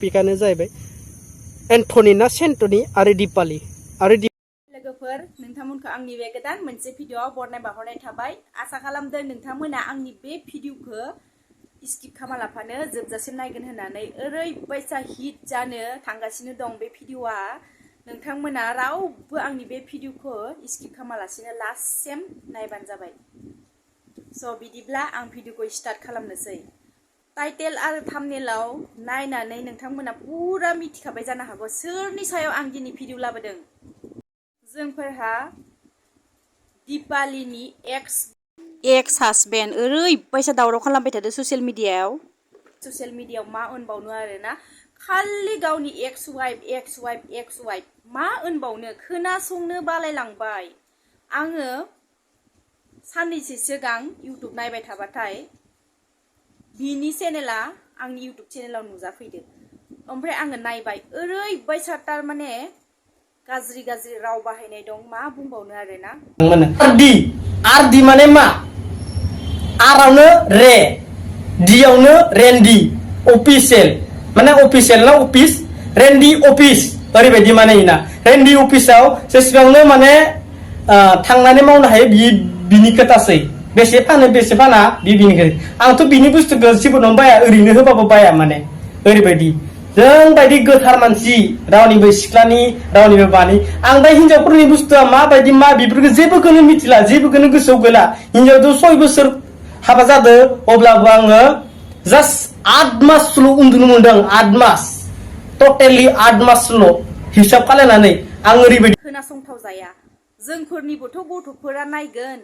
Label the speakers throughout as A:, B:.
A: पिकानो जाहैबाय एन्थनी ना सेन्टनी आरो दिपाली आरो
B: लोगोफोर नोंथांमोनखौ आंनि बे गोदान मोनसे भिडिअआव बरनाय बावहरनाय थाबाय आसा खालामदों नोंथांमोना आंनि बे भिडिअखौ स्किप खालामालाफानो जोबजासिम नायगोन होननानै ओरैबायसा हिट जानो थांगासिनो दं बे भिडिअआ नोंथांमोना रावबो आंनि बे भिडिअखौ स्किप खालामालासिनो लास्टसिम नायबानो जाबाय स' बिदिब्ला आं भिडिअखौ स्टार्ट खालामनोसै टाइटेल आरो थाम्बनेलाव नायनानै नोंथांमोना पुरा मिथिखाबाय जानो हागौ सोरनि सायाव आं दिनै भिडिअ लाबोदों जोंफोरहा दिपालीनि एक्स हासबेन्ड ओरैबायसा दावराव खालामबाय थादों ससियेल मिडियायाव मा होनबावनो आरोना खालि गावनि एक्स वाइफ मा होनबावनो खोनासंनो बालायलांबाय आङो साननैसो सिगां इउटुब नायबाय थाबाथाय बिनि चेनेला आंनि इउटुब चेनेलाव नुजाफैदो ओमफ्राय आङो नायबाय ओरैबायसा तारमाने गाज्रि राव बाहायनाय दं मा बुंबावनो आरोना
C: आरदी माने मा आरावनो रे डियावनो रेन्डी अफिसियेल माने अफिसियेल ना अफिस रेन्डी अफिस ओरैबायदि माने इना रेन्डी अफिसाव जेसेबांनो माने थांनानै मावनो हायो बिनि खोथासै बेसे फानो बेसे फाना बिनि आंथ' बिनि बुस्थुखौ जेबो बाया ओरैनो होबाबो बाया माने ओरैबायदि जों बायदि गोथार मानसि रावनिबो सिख्लानि रावनिबो बानि आं दा हिनजावफोरनि बुस्थुआ माबायदि मा बेफोरखौ जेबोखौनो मिथिला जेबोखौनो गोसोआव गैला हिनजावजों 6 बोसोर हाबा जादों अब्लाबो आङो जास्ट 8 मासल' उन्दुनो मोनदों 8 मास टटेलि 8 मासल' हिसाब खालामनानै आं ओरैबायदि
B: खोनासंथाव जाया जोंफोरनिबोथ' गथ'फोरा नायगोन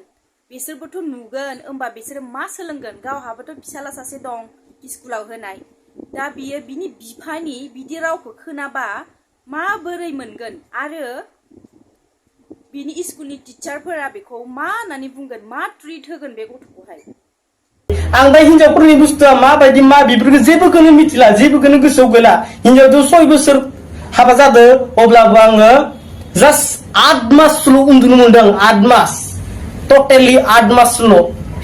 B: बिसोरबोथ' नुगोन होमबा बिसोर मा सोलोंगोन गावहाबोथ' फिसाला सासे दं स्कुलाव होनाय दा बियो बिनि बिफानि बिदि रावखौ खोनाबा माबोरै मोनगोन आरो बिनि स्कुलनि टिचारफोरा बेखौ मा होननानै बुंगोन मा ट्रिट होगोन बे गथ'खौहाय
C: आं दा हिनजावफोरनि बुस्थुआ माबायदि मा बेफोरखौ जेबोखौनो मिथिला जेबोखौनो गोसोआव गैला हिनजावजों 6 बोसोर हाबा जादों अब्लाबो आङो जास्ट 8 मासल' उन्दुनो मोनदों 8 मास टटेलि 8 मासल'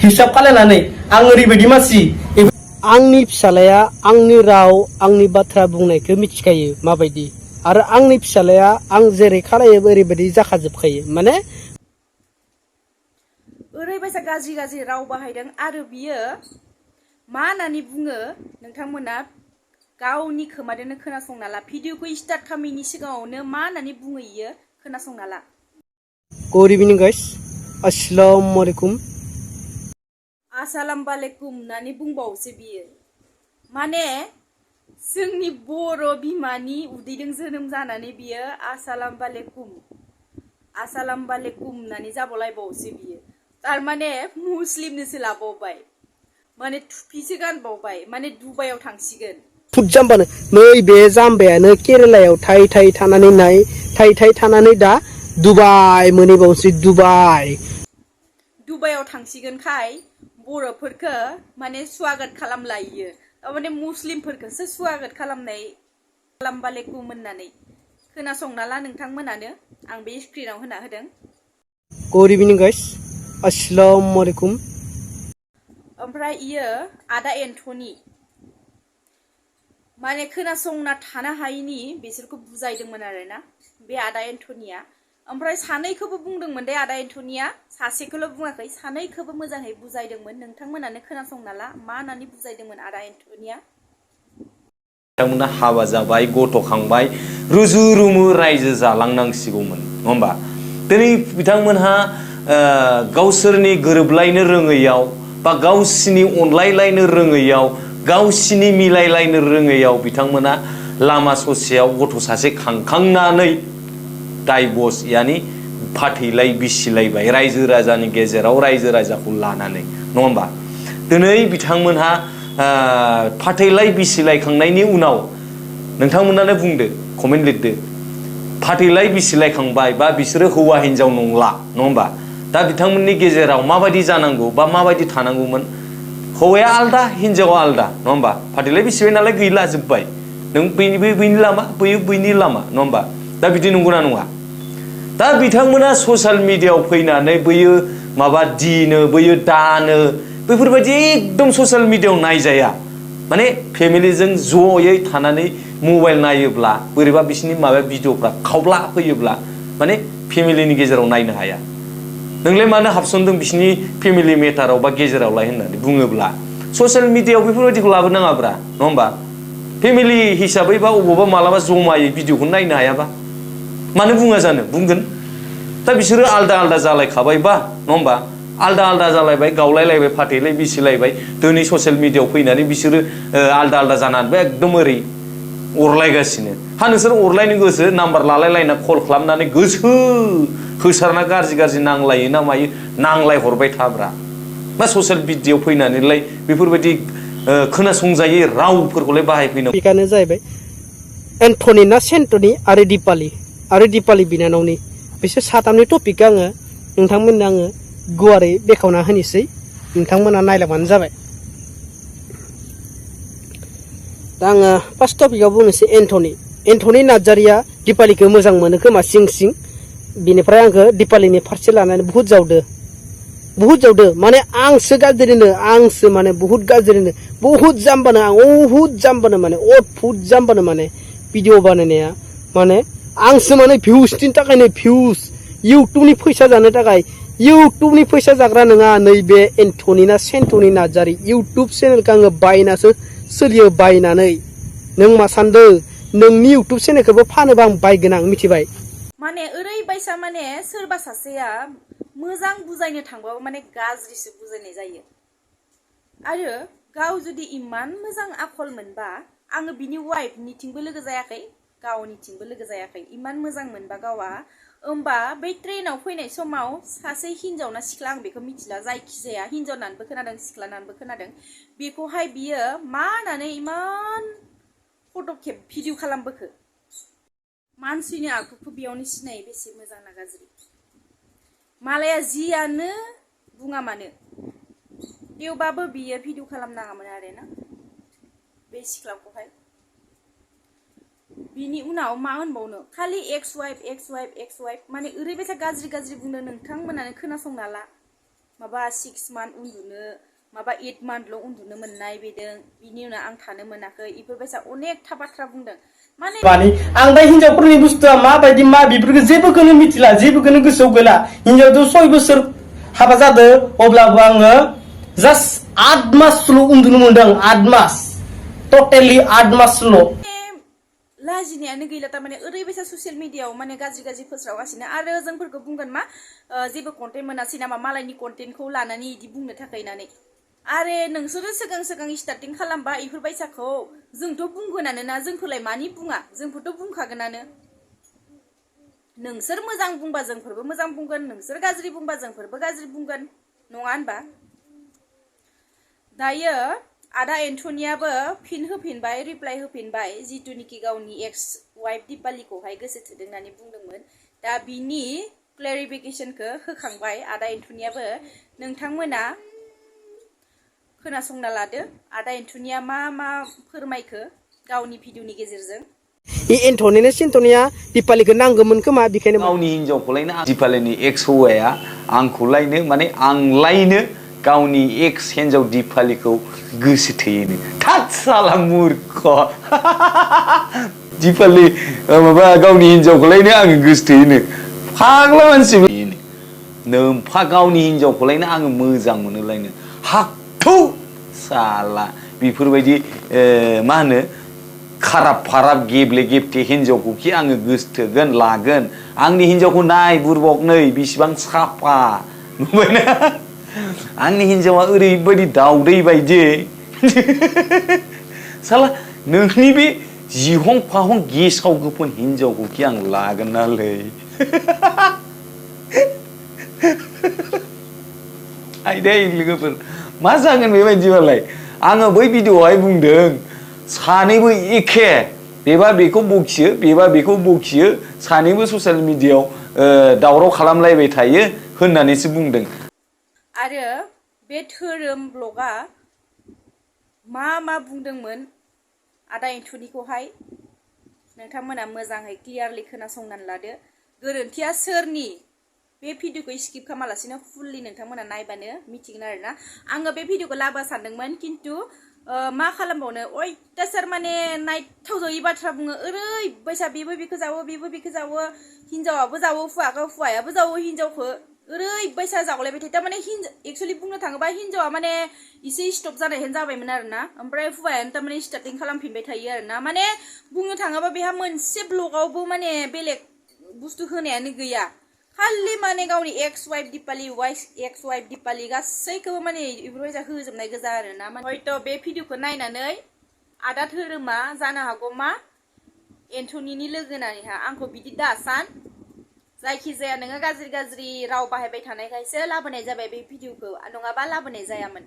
C: हिसाब खालामनानै आं ओरैबायदि मानसि
A: आंनि फिसालाया आंनि राव आंनि बाथ्रा बुंनायखौ मिथिखायो माबायदि आरो आंनि फिसालाया आं जेरै खालायो ओरैबायदि जाखाजोबखायो माने
B: ओरैबायसा गाज्रि राव बाहायदों आरो बियो मा होननानै बुङो नोंथांमोना गावनि खोमादोंनो खोनासंना ला भिडिअखौ स्टार्ट खालामैनि सिगाङावनो मा होननानै बुङो इयो खोनासंना ला
A: गुड इभिनिं गाइस अस्सलामु आलैकुम
B: आसालामवालेकुम होननानै बुंबावोसो बियो माने जोंनि बर' बिमानि उदैजों जोनोम जानानै बियो आसालामवालेकुम होननानै जाबावलायबावोसो बियो तारमाने मुस्लिमनोसो लाबावबाय माने टुपिसो गानबावबाय माने दुबाइयाव थांसिगोन
A: फुट जाम्बानो नै बे जाम्बायानो केरेलायाव थाय थानानै दा दुबाइ मोनहैबावसै
B: दुबाइयाव थांसिगोनखाय बर'फोरखौ माने स्वागत खालामलायो माने मुस्लिमफोरखौसो स्वागत खालामनाय आसालामवालेकुम होननानै खोनासंना ला नोंथांमोनानो आं बे स्क्रिनाव होना होदों
A: गुड इभिनिं गाइस अस्सलामु आलैकुम
B: ओमफ्राय इयो आदा एन्थनी माने खोनासंना थानो हायिनि बिसोरखौ बुजायदोंमोन आरोना बे आदा एन्थनीया ओमफ्राय सानैखौबो बुंदोंमोन दे आदा एन्थनीया सासेखौल' बुङाखै सानैखौबो मोजाङै बुजायदोंमोन नोंथांमोनानो खोनासंना ला मा होननानै बुजायदोंमोन आदा एन्थनीया
D: बिथांमोना हाबा जाबाय गथ'खांबाय रुजु रुमु रायजो जालांनांसिगौमोन नङा होमबा दिनै बिथांमोनहा गावसोरनि गोरोबलायनो रोङैयाव बा गावसिनि अनलायलायनो रोङैयाव गावसिनि मिलायलायनो रोङैयाव बिथांमोना लामा ससेयाव गथ' सासे खांखांनानै डाइभर्स यानी फाथैलाय बिसिलायबाय रायजो राजानि गेजेराव रायजो राजाखौ लानानै नङा होमबा दिनै बिथांमोनहा फाथैलाय बिसिलायखांनायनि उनाव नोंथांमोनानो बुंदो कमेन्ट लिरदो फाथैलाय बिसिलायखांबाय बा बिसोरो हौवा हिनजाव नंला नङा होमबा दा बिथांमोननि गेजेराव माबायदि जानांगौ बा माबायदि थानांगौमोन हौवाया आलदा हिनजावा आलदा नङा होमबा फाथैलाय बिसिबाय नालाय गैला जोब्बाय नों बैनि लामा बैनि लामा नङा होमबा दा बिदि नंगौना नङा दा बिथांमोना ससियेल मिडियायाव फैनानै बैयो माबा दिनो बैयो दानो बेफोरबायदि एकदम ससियेल मिडियायाव नायजाया माने फेमिलिजों जयै थानानै मबाइल नायोब्ला बोरैबा बिसिनि माबा भिडिअफ्रा खावब्ला फैयोब्ला माने फेमिलिनि गेजेराव नायनो हाया नोंलाय मानो हाबसनदों बिसिनि फेमिलि मेटाराव बा गेजेरावलाय होननानै बुङोब्ला ससियेल मिडियायाव बेफोरबायदिखौ लाबोनाङाब्रा नङा होमबा फेमिलि हिसाबै बा अबावबा मालाबा जमायै भिडिअखौ नायनो हायाबा मानो बुङा जानो बुंगोन दा बिसोरो आलदा आलदा जालायखाबायबा नङा होमबा आलदा आलदा जालायबाय गावलायलायबाय फाथैलाय बिसिलायबाय दिनै ससियेल मिडियायाव फैनानै बिसोरो आलदा आलदा जानानैबो एकदम ओरै अरलायगासिनो हा नोंसोर अरलायनो गोसो नाम्बार लालायलायना कल खालामनानै गोसो होसारना गाज्रि गाज्रि नांलायो ना मायो नांलाय हरबाय थाब्रा मा ससियेल मिडियायाव फैनानैलाय बेफोरबायदि खोनासंजायै रावफोरखौलाय बाहायफैनांगौ
A: टपिकानो जाहैबाय एन्थनी ना सेन्टनी आरो दिपाली बिनानावनि बिसोर साथामनि टपिकखौ आङो नोंथांमोननो आङो गुवारै बेखेवना होनोसै नोंथांमोना नायलांबानो जाबाय दा आङो फार्स्ट टपिकआव बुंनोसै एन्थनी नार्जारिया दिपालीखौ मोजां मोनो खोमा सिं बिनिफ्राय आंखौ दिपालीनि फारसे लानानै बुहुत जावदो माने आंसो गाज्रिनो आंसो माने बुहुत गाज्रिनो बुहुत जाम्बानो माने अदभुत जाम्बानो माने भिडिअ बानायनाया माने आंसो माने भिउसनि थाखायनो भिउस इउटुबनि फैसा जानो थाखाय इउटुबनि फैसा जाग्रा नङा नैबे एन्थनी ना सेन्टनी नार्जारि इउटुब चेनेलखौ आङो बायनासो सोलियो बायनानै नों मा सानदों नोंनि इउटुब चेनेलखौबो फानोबा आं बायगोन आं मिथिबाय
B: माने ओरैबायसा माने सोरबा सासेया मोजां बुजायनो थांबाबो माने गाज्रिसो बुजायनाय जायो आरो गाव जुदि इमान मोजां आखल मोनबा आङो बिनि वाइफनिथिंबो लोगो जायाखै गावनिथिंबो लोगो जायाखै इमान मोजां मोनबा गावा होमबा बै ट्रेनाव फैनाय समाव सासे हिनजाव ना सिख्ला आं बेखौ मिथिला जायखिजाया हिनजाव होननानैबो खोनादों सिख्ला होननानैबो खोनादों बेखौहाय बियो मा होननानै इमान फट'खेब भिडिअ खालामबोखो मानसिनि आखुखौ बेयावनो सिनायो बेसे मोजां ना गाज्रि मालाया जियानो बुङा मानो थेवबाबो बियो भिडिअ खालामनाङामोन आरोना बे सिख्लाखौहाय बिनि उनाव मा होनबावनो खालि एक्स वाइफ माने ओरैबायसा गाज्रि बुंदों नोंथांमोनानो खोनासंना ला माबा 6 मान्थ उन्दुनो माबा 8 मान्थल' उन्दुनो मोननाय बेदों बिनि उनाव आं थानो मोनाखै इफोरबायसा अनेकथा बाथ्रा बुंदों माने
C: आं दा हिनजावफोरनि बुस्थुआ माबायदि मा बेफोरखौ जेबोखौनो मिथिला जेबोखौनो गोसोआव गैला हिनजावजों 6 बोसोर हाबा जादों अब्लाबो आङो जास्ट 8 मासल' उन्दुनो मोनदों 8 मास टटेलि 8 मासल'
B: लाजिनायानो गैला थारमाने ओरैबायसा ससियेल मिडियायाव माने गाज्रि फोस्रावगासिनो आरो जोंफोरखौ बुंगोन मा जेबो कन्टेन्ट मोनासै नामा मालायनि कन्टेन्टखौ लानानै इदि बुंनो थाखाय होननानै आरे नोंसोरो सिगां स्टार्टिं खालामबा इफोरबायसाखौ जोंथ' बुंगोनानो ना जोंखौलाय मानि बुङा जोंफोरथ' बुंखागोनानो नोंसोर मोजां बुंबा जोंफोरबो मोजां बुंगोन नोंसोर गाज्रि बुंबा जोंफोरबो गाज्रि बुंगोन नङा होनबा दायो आदा एन्थनीयाबो फिन होफिनबाय रिप्लाइ होफिनबाय जिथुनिखि गावनि एक्स वाइफ दिपालीखौहाय गोसो थोदों होननानै बुंदोंमोन दा बिनि क्लेरिफिकेशनखौ होखांबाय आदा एन्थनीयाबो नोंथांमोना खोनासंना लादो आदा एन्थनीया मा फोरमायखो गावनि भिडिअनि गेजेरजों
A: एन्थनी सेन्टनीया दिपालीखौ नांगौमोन खोमा बेखायनो
D: गावनि हिनजावखौलायनो दिपालीनि एक्स हौवाया आंखौलायनो माने आंलायनो गावनि एक्स हिनजाव दिपालीखौ गोसो थोयोनो थात साला मूर्ख दिपाली माबा गावनि हिनजावखौलायनो आङो गोसो थोयोनो फाग्ला मानसि नोमफा गावनि हिनजावखौलायनो आङो मोजां मोनोलायनो हागथौ साला बेफोरबायदि मा होनो खाराब गेब्ले गेबथे हिनजावखौ कि आङो गोसथोगोन लागोन आंनि हिनजावखौ नाय बुरबक नै बिसिबां साफा नुबायना आंनि हिनजावा ओरैबायदि दाउदै बायदि साला नोंनि बे जिहं फाहं गेसाव गोफोन हिनजावखौ कि आं लागोन नालै आयदै लोगोफोर मा जागोन बेबायदिबालाय आङो बै भिडिअआवहाय बुंदों सानैबो एखे बेबा बेखौ बखियो बेबा बेखौ बखियो सानैबो ससियेल मिडियायाव दावराव खालामलायबाय थायो होननानैसो बुंदों
B: आरो बे धोरोम ब्लगा मा बुंदोंमोन आदा एन्थनीखौहाय नोंथांमोना मोजाङै क्लियारलि खोनासंनानै लादो गोरोन्थिया सोरनि बे भिडिअखौ स्किप खालामालासिनो फुल्लि नोंथांमोना नायबानो मिथिगोन आरोना आङो बे भिडिअखौ लाबोनो सानदोंमोन खिन्थु मा खालामबावनो अयथासार माने नायथावजायि बाथ्रा बुङो ओरैबायसा बेबो बेखौ जावो बेबो बेखौ जावो हिनजावाबो जावो हौवायाबो जावो हिनजावखौ ओरैबायसा जावलायबाय थायो थारमाने एक्चुअली बुंनो थाङोबा हिनजावा माने एसे स्टप जानायहाय जाबायमोन आरोना ओमफ्राय हौवायानो थारमाने स्टार्टिं खालामफिनबाय थायो आरोना माने बुंनो थाङोबा बेहा मोनसे ब्लगावबो माने बेलेग बुस्थु होनायानो गैया खालि माने गावनि एक्स वाइफ दिपाली गासैखौबो माने बेफोरबायसा होजोबनाय गोजा आरोना हयथ' बे भिडिअखौ नायनानै आदा धोरोमा जानो हागौ मा एन्थनिनि लोगो होननानैहा आंखौ बिदि दासान जायखिजाया नोङो गाज्रि राव बाहायबाय थानायखायसो लाबोनाय जाबाय बे भिडिअखौ नङाबा लाबोनाय जायामोन